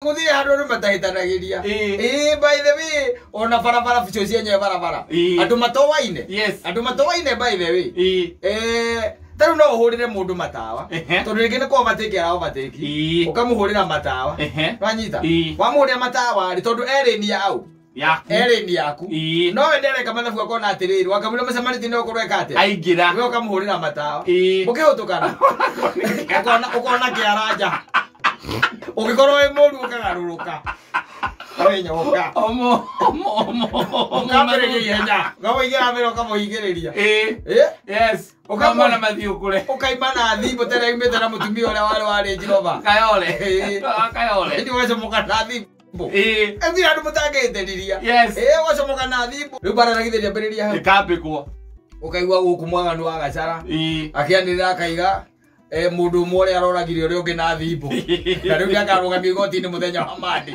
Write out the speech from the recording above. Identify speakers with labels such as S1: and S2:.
S1: Gũthiĩ handũ andũ matahĩtanagĩria.
S2: Ĩĩ.
S1: Ĩĩ, by the way, ona barabara bicio cienyewe barabara.
S2: Ĩĩ.
S1: Andũ matowaine.
S2: Yes.
S1: Andũ matowaine, by the way.
S2: Ĩĩ.
S1: Ta rĩu no ũhũrĩre mũndũ matawa. Tondũ rĩngĩ nĩ kũ overtake ara overtake.
S2: Ĩĩ.
S1: Ũkamũhũrĩra matawa. Wanyita.
S2: Ĩĩ.
S1: Wamũhũrĩra matawa rĩ, tondũ erĩni ya au.
S2: Yaku.
S1: Erĩni yaku.
S2: Ĩĩ.
S1: No we ndereka mathabu akona atĩrĩrĩ, wakamwĩra mũcemanĩtie nĩ ũkorwo eka atĩa?
S2: Aingĩra.
S1: We ũkamũhũrĩra matawa.
S2: Ĩĩ.
S1: Mũkĩhũtũkana. Ũkona kĩaranja. Ũngĩkorwo wĩ mũru ũkagarũrũka. Wĩ nyoka.
S2: Omo omo omo omo.
S1: Ũkambĩrĩria ihenya. Ũkamũigĩra mbere ũkamũhingĩrĩria.
S2: Ĩĩ.
S1: Ĩ?
S2: Yes. Ũkamona mathiĩ kũre.
S1: Ũkaima na thimũ tene imĩte na mũtumia ũrĩa warĩ wa Range Rover.
S2: Kayole.
S1: Ĩĩ.
S2: Kayole.
S1: Ĩndĩ ũgacomoka na thimũ.
S2: Ĩĩ.
S1: Ĩthira andũ mũtangĩhĩtĩriria.
S2: Yes.
S1: Ĩ, ũgacomoka na thimũ. Rĩu mbara na githĩ ndĩambĩrĩria hau.
S2: Ĩkambĩkwo.
S1: Ũkaigua gũkũ mwaganu wa gacara.
S2: Ĩĩ.
S1: Akĩanĩrĩra akaiga mũndũ ũmwe ũrĩa aroragire ũrĩa ũngĩ na thimũ. Na rĩu nĩakarũgamio igoti-inĩ mũthenya wa Monday.